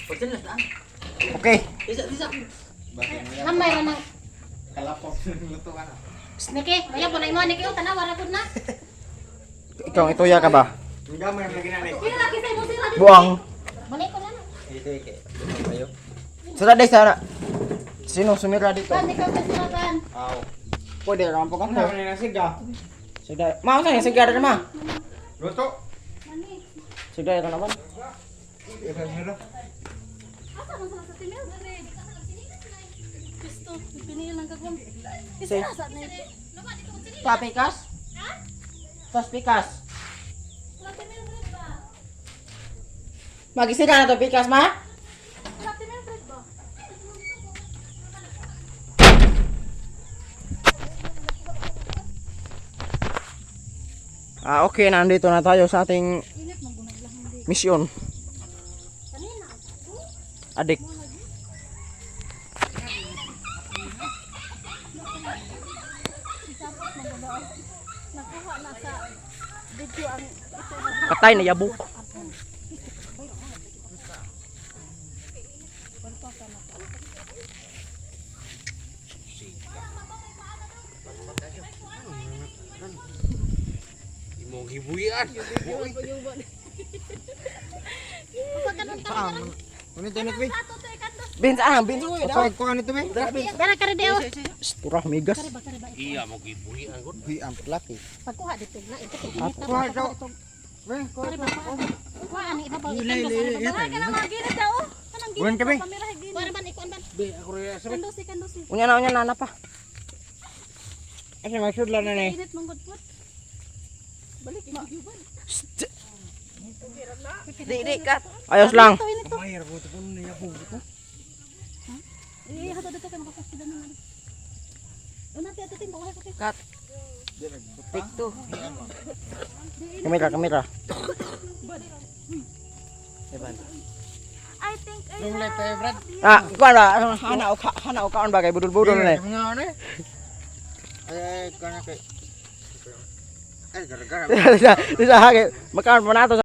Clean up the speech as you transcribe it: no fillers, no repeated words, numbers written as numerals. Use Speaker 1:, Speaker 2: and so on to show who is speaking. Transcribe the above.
Speaker 1: Okay.
Speaker 2: Gamay ra nang
Speaker 3: Kalapok ng lutuan.
Speaker 2: Niki, ayaw po na imo niki, oh, tanawa ra gud na.
Speaker 1: Ikaw ituya ka ba?
Speaker 3: Gamay lagi na ni.
Speaker 2: Pila lagi sa imo sira dito.
Speaker 1: Buang.
Speaker 2: Balik ko na na.
Speaker 3: Ito ike. Ayo.
Speaker 1: Sira day sana. Sino sumira dito?
Speaker 2: Ban, ikaw sa sira ban.
Speaker 3: Aw.
Speaker 1: Pwede ra po
Speaker 3: Ano
Speaker 1: ka.
Speaker 3: na siga?
Speaker 1: Sige. Ma, unsa ni sige ra ma?
Speaker 3: Luto.
Speaker 2: Mani.
Speaker 1: Sige ra naman.
Speaker 3: Ito sira.
Speaker 2: Asa man sila sa timil? Kristo, pinil lang kagon. Isira sa ni.
Speaker 1: Papikas? Tas pikas. Magisira na to pikas ma? Ah, okay, nandito na tayo sa ating misyon. Adik.
Speaker 2: Nakuha na sa video ang
Speaker 1: Patay na yabok.
Speaker 3: Imong gibuyan. Ano ito be?
Speaker 1: Bins ah, bins uy.
Speaker 3: Kapag ko ano ito be?
Speaker 2: Dara ka deo.
Speaker 1: Turah migas.
Speaker 3: Huy ang laki.
Speaker 2: Pagkuha dito na ito kay init
Speaker 3: Kuha daw. Be, kuha.
Speaker 2: Kuha ani ibabaw ikandos ani ibabaw. Kana mga ginit daw. Kanang
Speaker 3: Buwan ka be.
Speaker 2: Kuha ban ikuan ban.
Speaker 3: Be, ako rin sa
Speaker 2: Kandusi kandusi.
Speaker 1: Unya na na pa.
Speaker 3: Asa magsudlan na ni.
Speaker 2: Init manggod put. Balik ma.
Speaker 1: Di di kat. Ayos lang.
Speaker 2: Ito init to.
Speaker 3: Mayar ko ito puno niya po.
Speaker 2: Eh hato dito kay makapasida na. Una ti ato tin buhay ko ti.
Speaker 1: Cut. Take two. Kamera, kamera.
Speaker 2: I think I
Speaker 3: Long life tayo, Brad.
Speaker 1: Ah, kuan ba? Hana o hana o kaon ba kay budol-budol na. eh.
Speaker 3: Mga ano eh. Ay, ay, kana kay. Ay, gara-gara.
Speaker 1: Disa, disa, makaon mo na to.